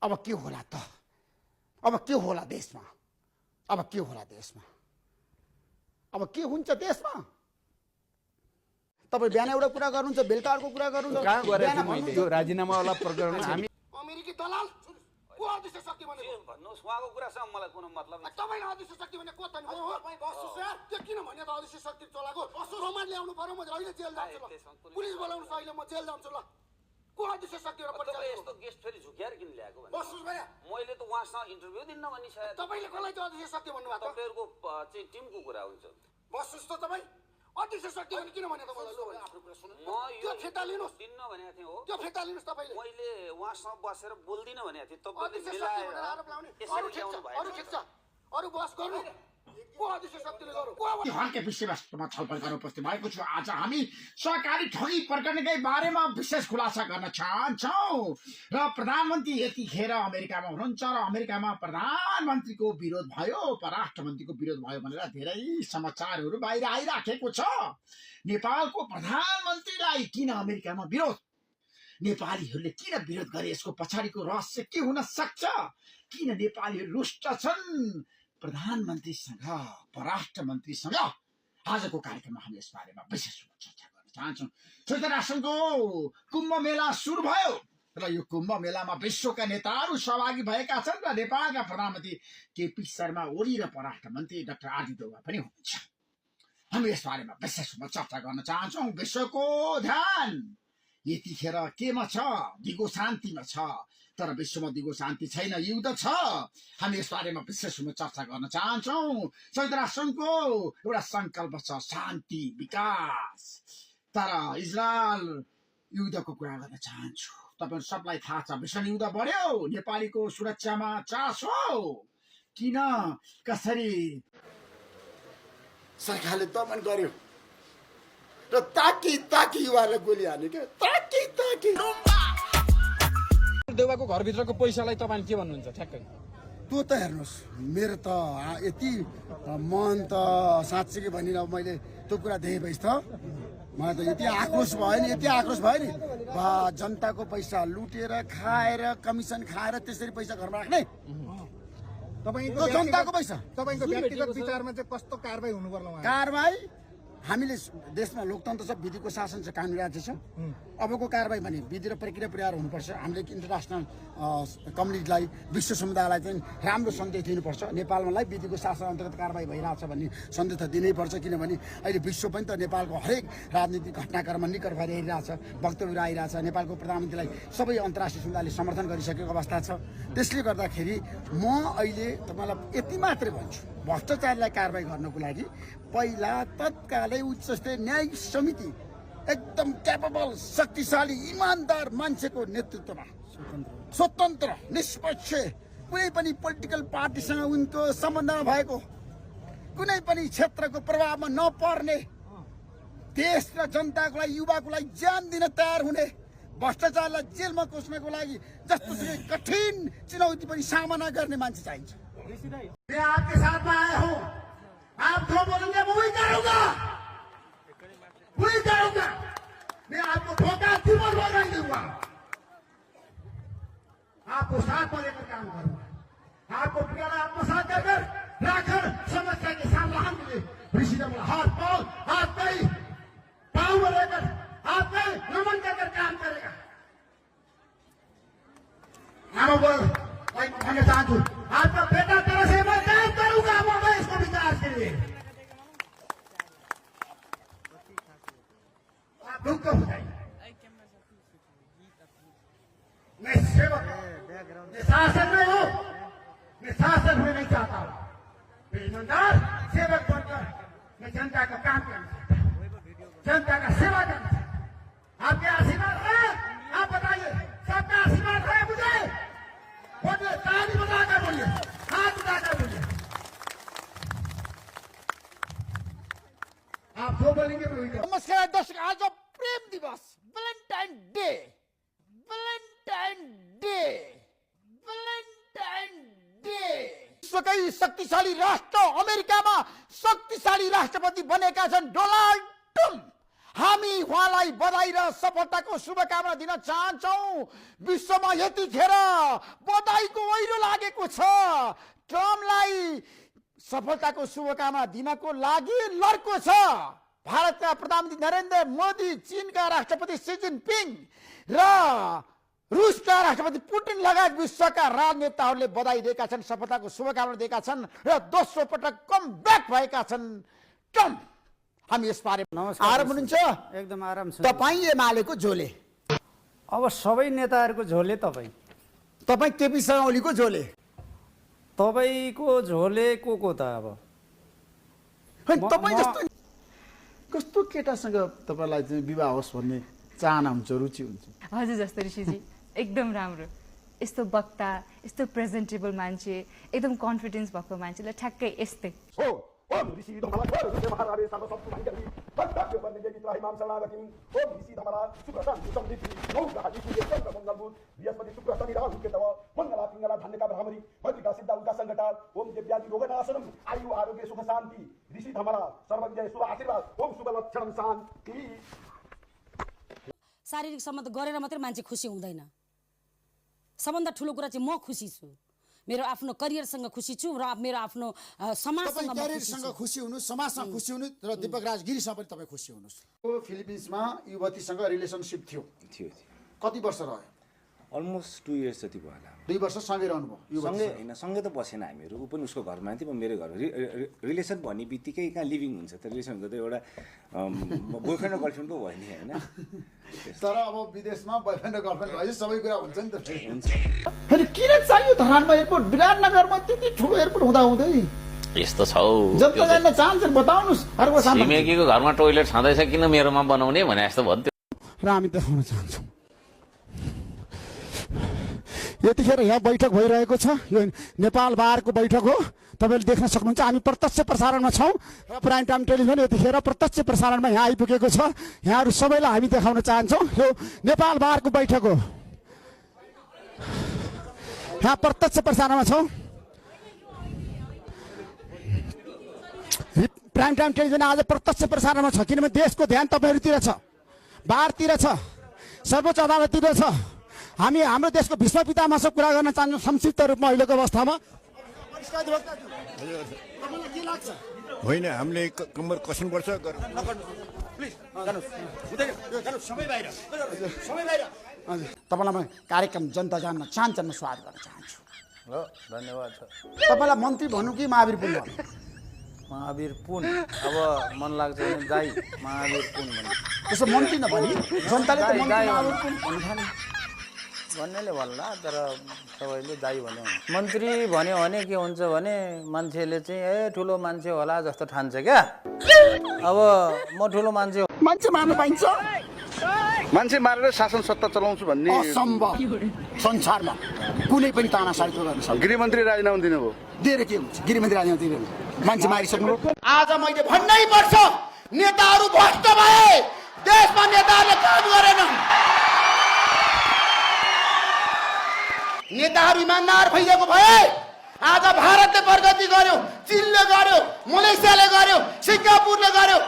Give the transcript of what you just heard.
अब के होला त? अब के होला देशमा? अब के होला देशमा? अब के हुन्छ देशमा? तपाईँ बिहान एउटा कुरा गर्नुहुन्छ, बेलुका अर्को कुरा गर्नुहुन्छ। कहाँ गरेको थिएँ मैले त्यो राजीनामावाला प्रकरण? हामी अमेरिकी दलाल को अध्यक्ष शक्ति भने भन्नुहोस्, उहाँको कुरासँग मलाई कुनै मतलब छैन। तपाईँ अध्यक्ष शक्ति भने को त नि हो? बस्छु सर, त्यो किन भन्ने त अध्यक्ष शक्ति चलाको? बस्छु रोमान ल्याउनु पर्यो, म अहिले जेल जान्छु ल। पुलिस बोलाउनुहोस्, अहिले म जेल जान्छु ल। को अध्यक्ष शक्ति र तपाईँ यस्तो गेस्ट फेरि झुक्याएर किन ल्याएको भने? बस्नुहोस् भैया, मैले त उहाँसँग इन्टरभ्यू दिन्न भनी सायद। तपाईँले कसलाई चाहिँ अध्यक्ष शक्ति भन्नुभएको? तपाईँहरूको चाहिँ टिमको कुरा हुन्छ। बस्नुहोस् त तपाईँ। अध्यक्ष शक्ति भने किन भने त मलाई लो आफ्नो कुरा सुन्नु। म त्यो फिर्ता लिनुहोस्, दिन्न भनेको थिएँ हो। त्यो फिर्ता लिनुहोस् तपाईँले। मैले उहाँसँग बसेर बोल्दिनँ भनेको थिएँ। तपाईँले अध्यक्ष शक्ति भनेर आरोप लाउने अरू ठिक छ, अरू ठिक छ, अरू बस गर्नु। को अध्यक्ष शक्तिले गरौँ? तिहारकै विषयवस्तुमा छलफल गर्न उपस्थित भएको छु। आज हामी सहकारी ठगी प्रकरणकै बारेमा विशेष खुलासा गर्न चाहन्छौँ र प्रधानमन्त्री यतिखेर अमेरिकामा हुनुहुन्छ र अमेरिकामा प्रधानमन्त्रीको विरोध भयो, परराष्ट्र मन्त्रीको विरोध भयो भनेर धेरै समाचारहरू बाहिर आइराखेको छ। नेपालको प्रधानमन्त्रीलाई किन अमेरिकामा विरोध? नेपालीहरूले किन विरोध गरे? यसको पछाडिको रहस्य के हुन सक्छ? किन नेपालीहरू रुष्ट छन् प्रधानमन्त्रीसँग, परराष्ट्र मन्त्रीसँग? आजको कार्यक्रममा हामी यस बारेमा विशेष रूपमा चर्चा गर्न चाहन्छौँ। संयुक्त राष्ट्रको कुम्भ मेला सुरु भयो र यो कुम्भ मेलामा विश्वका नेताहरू सहभागी भएका छन् र नेपालका प्रधानमन्त्री केपी शर्मा ओली र परराष्ट्र मन्त्री डाक्टर आरडी देउवा पनि हुनुहुन्छ। हामी यस बारेमा विशेष रूपमा चर्चा गर्न चाहन्छौँ। विश्वको ध्यान यतिखेर केमा छ? दिगो शान्तिमा छ, तर विश्वमा दिगो शान्ति छैन, युद्ध छ। हामी यस बारेमा विशेष रूपमा चर्चा गर्न चाहन्छौँ। संयुक्त राष्ट्रको एउटा सङ्कल्प छ शान्ति, विकास, तर इजरायल युद्धको कुरा गर्न चाहन्छु। तपाईँहरू सबलाई थाहा छ विश्व युद्ध बढ्यो, नेपालीको सुरक्षामा चासो किन, कसरी सरकारले दमन गर्यो र ताकी युवालाई गोली हाल्यो क्या, ताकी। देउवाको घरभित्रको पैसालाई तपाईँ के भन्नुहुन्छ ठ्याक्कै? त्यो त हेर्नुहोस्, मेरो त यति मन त साँच्चै के भनिन, मैले त्यो कुरा देखेपछि त मलाई त यति आक्रोश भयो नि। बा जनताको पैसा लुटेर खाएर, कमिसन खाएर त्यसरी पैसा घरमा राख्ने तपाईको जनताको पैसा। तपाईको व्यक्तिगत विचारमा चाहिँ कस्तो कारबाही हुनु पर्ला? कारबाही हामीले देशमा लोकतन्त्र छ, विधिको शासन छ, कानुन राज्य छ। अबको कारबाही भने विधि र प्रक्रिया प्रहार हुनुपर्छ। हामीले इन्टरनेसनल कम्युनिटीलाई, विश्व समुदायलाई चाहिँ राम्रो सन्देश दिनुपर्छ। नेपालमालाई विधिको शासन अन्तर्गत कारबाही भइरहेछ भन्ने सन्देश त दिनैपर्छ, किनभने अहिले विश्व पनि त नेपालको हरेक राजनीतिक घटनाक्रममा निकट भएर हेरिरहेछ, वक्तव्यहरू आइरहेछ। नेपालको प्रधानमन्त्रीलाई सबै अन्तर्राष्ट्रिय समुदायले समर्थन गरिसकेको अवस्था छ। त्यसले गर्दाखेरि म अहिले तपाईँलाई यति मात्रै भन्छु, भ्रष्टाचारलाई कारबाही गर्नको लागि पहिला तत्कालै उच्च न्यायिक समिति एकदम क्यापेबल, शक्तिशाली, इमान्दार मान्छेको नेतृत्वमा स्वतन्त्र, निष्पक्ष, कुनै पनि पोलिटिकल पार्टीसँग उनको सम्बन्ध नभएको, कुनै पनि क्षेत्रको प्रभावमा नपर्ने, देश र जनताको लागि, युवाको लागि ज्यान दिन तयार हुने, भ्रष्टाचारलाई जेलमा कोस्नको लागि जस्तोसुकै कठिन चुनौती पनि सामना गर्ने मान्छे चाहिन्छ। मैं आपके साथ में आया हूँ, आप जो बोलेंगे वो ही करूंगा। मैं आपको धोखा जीवन में नहीं दूंगा। आपको साथ में लेकर काम करूंगा। आपको प्यारा आत्मसात कर राखर समस्या के समाधान के लिए ऋषि ने बोला हाथ पाँव में लेकर आपके नमन कर काम करेगा। मैं चाहता हूँ आपका बेटा तरह से मैं काम करूंगा इसको विकास के लिए। आप दुख हो जाइए। मैं सेवक मैं शासन में हूँ, मैं शासन में नहीं चाहता हूँ। मैं ईमानदार सेवक बनकर मैं जनता का काम करना चाहता हूँ, जनता का सेवा करना चाहता हूँ। आपके आशीर्वाद है? आप बताइए, सबका आशीर्वाद है मुझे? बोलिए, ताली बजाकर बोलिए, हाथ उठाकर बोलिए। आप जो बोलेंगे मैं वही करूंगा। नमस्कार दर्शक, आज प्रेम दिवस, भ्यालेन्टाइन डे। विश्वकै शक्तिशाली राष्ट्र अमेरिकामा शक्तिशाली राष्ट्रपति बनेका छन् डोनाल्ड ट्रम्प। हामी उहाँलाई बधाई र सफलताको शुभकामना दिन चाहन्छौँ। विश्वमा यतिखेर बधाई लागेको छ ट्रम्पलाई सफलताको शुभकामना दिनको लागि लड्को छ। भारतका प्रधानमन्त्री नरेन्द्र मोदी, चीनका राष्ट्रपति सी जिनपिङ र रुसका राष्ट्रपति पुटिन लगायत विश्वका राजनेताहरूले बधाई दिएका छन्, सफलताको शुभकामना दिएका छन् र दोस्रो पटक कम ब्याक भएका छन् ट्रम्प। हामी यसबारे आराम हुनुहुन्छ? एकदम आराम छ। तपाईँ एमालेको झोले, अब सबै नेताहरूको झोले तपाईँ केपी शर्मा ओलीको झोले, तपाईँको झोले को त अब तपाईँ जस्तो कस्तो केटासँग तपाईँलाई चाहिँ विवाह होस् भन्ने चाहना हुन्छ, रुचि हुन्छ? हजुर जस्तो ऋषिजी एकदम राम्रो, यस्तो वक्ता, यस्तो प्रेजेन्टेबल मान्छे, एकदम कन्फिडेन्स भएको मान्छेलाई ठ्याक्कै यस्तै। शारीरिक सम्बन्ध गरेर मात्रै मान्छे खुसी हुँदैन। सबभन्दा ठुलो कुरा चाहिँ म खुसी छु, मेरो आफ्नो करियरसँग खुसी छु र मेरो आफ्नो समाजसँग करियरसँग खुसी हुनु, समाजसँग खुसी हुनु र दीपक राजगिरीसँग पनि तपाईँ खुसी हुनुहोस्। फिलिपिन्समा युवतीसँग रिलेसनसिप थियो, कति वर्ष रह्यो? अलमोस्ट 2 इयर्स जति भयो होला। 2 वर्ष सँगै रहनुभयो? सँगै होइन, सँगै त बसेन हामीहरू। ऊ पनि उसको घरमा थियो, म मेरो घर। रिलेसन भन्ने बित्तिकै कहाँ लिभिङ हुन्छ त? रिलेसन हुन्छ त एउटा बोयफ्रेन्ड र गर्लफ्रेन्ड पो भयो नि, होइन? तर अब विदेशमा बोयफ्रेन्ड र गर्लफ्रेन्ड भएपछि सबै कुरा हुन्छ नि त। किन चाहियो धरानमा एयरपोर्ट? विराटनगरमा त्यति ठुलो एयरपोर्ट हुँदाहुँदै यस्तो छ जनता जान्न चाहन्छन्, बताउनुहोस्। छिमेकीको घरमा टोइलेट छँदैछ, किन मेरोमा बनाउने भने जस्तो भन्थ्यो। र हामी देखाउन चाहन्छौँ यतिखेर यहाँ बैठक भइरहेको छ, यो नेपाल बारको बैठक हो, तपाईँले देख्न सक्नुहुन्छ। हामी प्रत्यक्ष प्रसारणमा छौँ र प्राइम टाइम टेलिभिजन यतिखेर प्रत्यक्ष प्रसारणमा यहाँ आइपुगेको छ। यहाँहरू सबैलाई हामी देखाउन चाहन्छौँ यो नेपाल बारको बैठक हो, यहाँ प्रत्यक्ष प्रसारणमा छौँ। प्राइम टाइम टेलिभिजन आज प्रत्यक्ष प्रसारणमा छ, किनभने देशको ध्यान तपाईँहरूतिर छ, बारतिर छ, सर्वोच्च अदालततिर छ। हामी हाम्रो देशको भीष्म पितामहसँग कुरा गर्न चाहन्छौँ संक्षिप्त रूपमा अहिलेको अवस्थामा। होइन, हामीले कम्मर कस्नुपर्छ। तपाईँलाई म कार्यक्रम जनता जान्न चाहन्छन् स्वागत गर्न चाहन्छु। धन्यवाद छ। तपाईँलाई मन्त्री भन्नु कि महावीर पुन भन्नु? महावीर पुन, अब मन लाग्छ भने दाई महावीर पुन भन्नु। त्यसो मन्त्री नभनी जनताले त मन्त्री महावीर पुन भन्नु भन्नेले भन्ला, तर सबैले दाई भन्यो। मन्त्री भन्यो भने के हुन्छ भने मान्छेले चाहिँ ठुलो मान्छे होला जस्तो ठान्छ क्या। अब म ठुलो मान्छे मार्नु पाइन्छ? मान्छे मारेर शासन सत्ता चलाउँछु भन्ने असम्भव। संसारमा कुनै पनि तानाशाही गर्न सक्छ। गृहमन्त्री राजीनामा दिनुभयो, दिएर के हुन्छ? गृहमन्त्री राजीनामा दिएर मान्छे मारिसक्नु। आज मैले भन्नै पर्छ, नेताहरू भ्रष्ट भए, देशमा नेताहरूले काम गरेनन्, नेताहरू इमान्दार भइदिएको भए आज भारतले प्रगति गर्यो, चीनले गर्यो, मलेसियाले गर्यो, सिङ्गापुरले गर्यो।